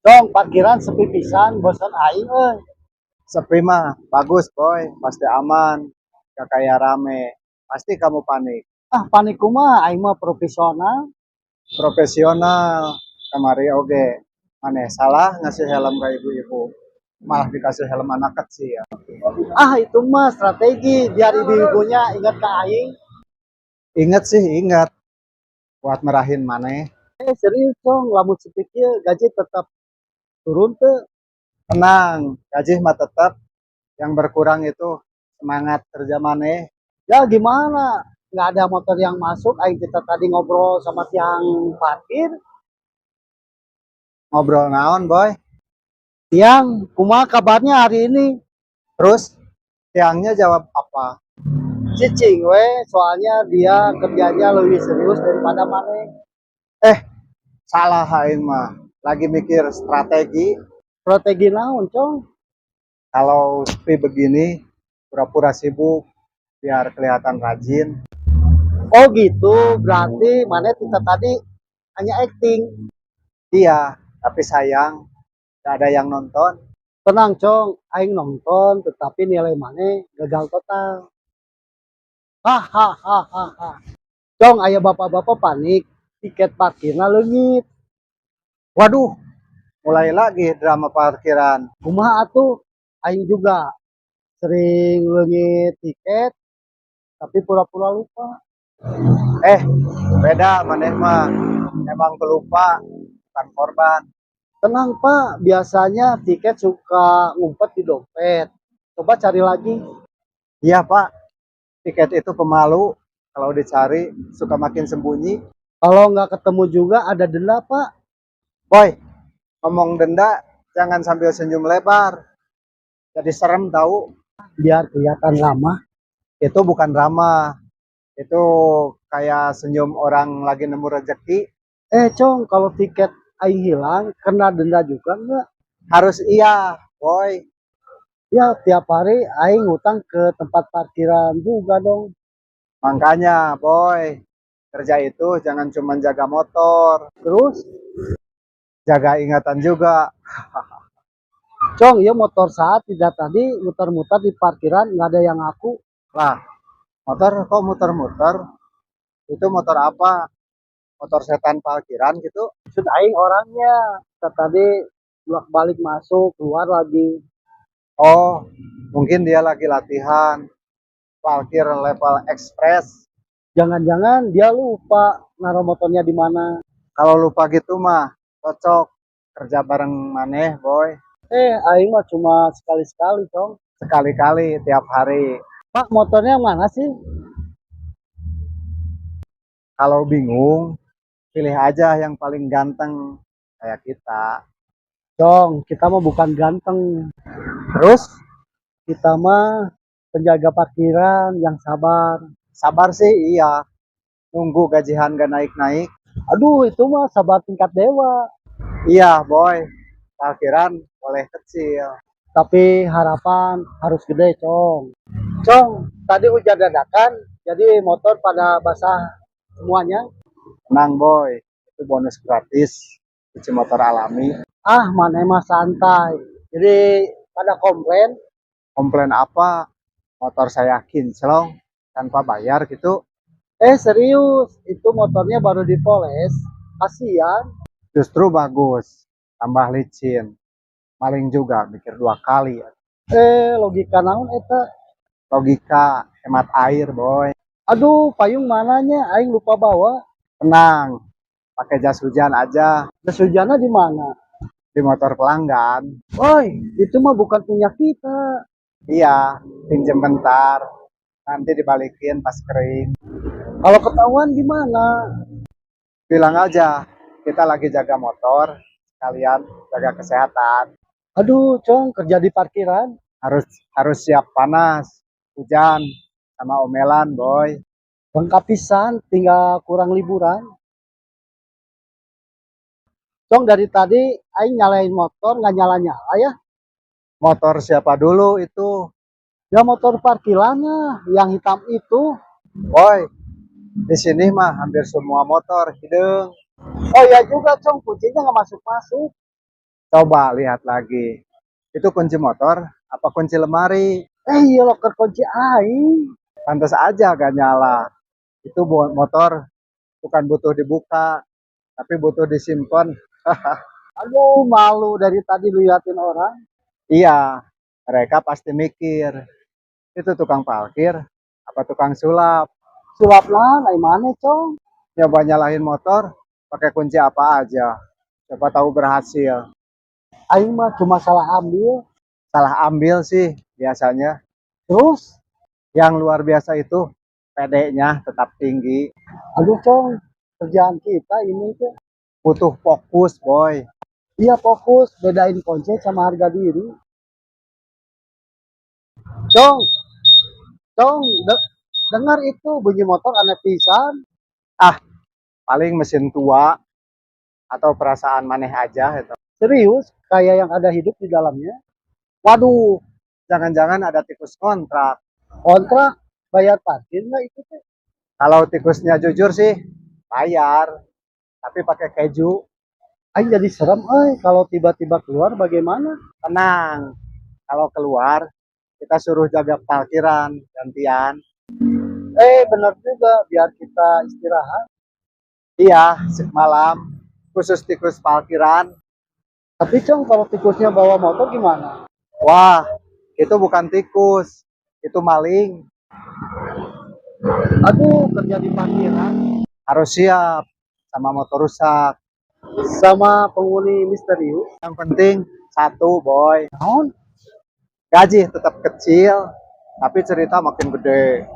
Cong, parkiran sepi pisan, bosan aing euy. Sepi mah bagus, Boy, pasti aman. Gak kayak rame. Pasti kamu panik. Ah, panik kumaha, aing mah profesional. Profesional. Kamari oge. Maneh salah ngasih helm ke ibu-ibu. Malah dikasih helm anak kecil. Ah, itu mah strategi biar ibu-ibunya ingat ke aing. Ingat sih ingat. Buat merahin maneh. Eh, serius, Cong, lamun sepi kieu gaji tetap turun tuh? Tenang, gaji mah tetap. Yang berkurang itu semangat kerja maneh. Ya gimana? Nggak ada motor yang masuk, aing kita tadi ngobrol sama tiang parkir. Ngobrol naon, Boy? Tiang, kumaha kabarnya hari ini? Terus tiangnya jawab apa? Cicing we, soalnya dia kerjanya lebih serius daripada maneh. Eh, salah aing mah. Lagi mikir strategi. Strategi naon, Cong? Kalau sepi begini, pura-pura sibuk biar kelihatan rajin. Oh gitu, berarti maneh kita tadi hanya acting. Iya, tapi sayang gak ada yang nonton. Tenang, Cong, aing nonton, tetapi nilai maneh gagal total. Hahaha. Cong, aya bapak-bapak panik, tiket parkirnya leungit. Waduh, mulai lagi drama parkiran. Kumaha atuh? Aing juga sering leungit tiket, tapi pura-pura lupa. Eh, beda maneh mah. Emang pelupa, bukan korban. Tenang, Pak, biasanya tiket suka ngumpet di dompet. Coba cari lagi. Iya, Pak, tiket itu pemalu. Kalau dicari, suka makin sembunyi. Kalau nggak ketemu juga ada denda, Pak. Boy, ngomong denda, jangan sambil senyum lebar. Jadi serem tahu. Biar kelihatan ramah. Itu bukan ramah. Itu kayak senyum orang lagi nemu rezeki. Eh, Cong, kalau tiket aing hilang, kena denda juga nggak? Harus iya, Boy. Ya, tiap hari aing ngutang ke tempat parkiran juga dong. Makanya, Boy, kerja itu jangan cuma jaga motor, Terus, jaga ingatan juga. Cong, ya motor saha tidak tadi muter-muter di parkiran nggak ada yang ngaku. Lah, motor kok muter-muter? Itu motor apa? Motor setan parkiran gitu? Maksud aing orangnya. Tadi bolak-balik masuk, keluar lagi. Oh, mungkin dia lagi latihan parkir level express. Jangan-jangan dia lupa naruh motornya di mana. Kalau lupa gitu mah cocok kerja bareng maneh, Boy. Eh, aing mah cuma sekali-sekali, Cong. Sekali-kali tiap hari. Pak, motornya mana sih? Kalau bingung, pilih aja yang paling ganteng kayak kita. Cong, kita mah bukan ganteng. Terus? Kita mah penjaga parkiran yang sabar. Sabar sih iya, nunggu gajian gak naik-naik. Aduh, itu mah sabar tingkat dewa. Iya, Boy, parkiran boleh kecil. Tapi harapan harus gede, Cong. Cong, tadi hujan dadakan, jadi motor pada basah semuanya. Tenang, Boy, itu bonus gratis, cuci motor alami. Ah, maneh mah santai. Jadi pada komplain. Komplain apa? Motor saya kinclong tanpa bayar gitu. Eh, serius, itu motornya baru dipoles. Kasihan. Justru bagus, tambah licin. Maling juga mikir dua kali. Eh, logika naon eta? Logika hemat air, Boy. Aduh, payung mana nya? Aing lupa bawa. Tenang, pakai jas hujan aja. Jas hujannya di mana? Di motor pelanggan. Woi, itu mah bukan punya kita. Iya, pinjem bentar. Nanti dibalikin pas kering. Kalau ketahuan gimana? Bilang aja, kita lagi jaga motor, sekalian jaga kesehatan. Aduh, Cong, kerja di parkiran. Harus harus siap panas, hujan, sama omelan, Boy. Lengkap pisan, tinggal kurang liburan. Cong, dari tadi aing nyalain motor nggak nyala-nyala ya. Motor siapa dulu itu? Ya motor parkirannya yang hitam itu. Boy, di sini mah hampir semua motor hideung. Oh ya juga, Cong, kuncinya nggak masuk-masuk. Coba lihat lagi. Itu kunci motor apa kunci lemari? Eh, iya, loker kunci aing. Pantas aja gak nyala. Itu buat motor bukan butuh dibuka, tapi butuh disimpan. Aduh, malu dari tadi liatin orang. Iya, mereka pasti mikir, itu tukang parkir apa tukang sulap? Sulap lah, naik mana, Cong? Nyoba nyalahin motor pakai kunci apa aja. Siapa tahu berhasil. Aing mah cuma salah ambil. Salah ambil sih biasanya. Terus, Yang luar biasa itu PD-nya tetap tinggi. Aduh, Cong, kerjaan kita ini tuh. Butuh fokus, boy. Iya, fokus, bedain kunci sama harga diri. Cong, Cong, dengar itu bunyi motor aneh pisan. Ah, paling mesin tua atau perasaan maneh aja itu. Serius, kayak yang ada hidup di dalamnya. Waduh, jangan-jangan ada tikus kontrak. Kontrak, bayar parkir nggak itu teh? Kalau tikusnya jujur sih, bayar. Tapi pakai keju. Aing jadi serem, eh, kalau tiba-tiba keluar bagaimana? Tenang, kalau keluar kita suruh jaga parkiran gantian. Eh, benar juga, biar kita istirahat. Iya, shift malam khusus tikus parkiran. Tapi, Cong, kalau tikusnya bawa motor gimana? Wah, itu bukan tikus, itu maling. Aduh, kerja di parkiran Harus siap sama motor rusak. Sama penghuni misterius. Yang penting satu, boy. Naon? Gaji tetap kecil, tapi cerita makin gede.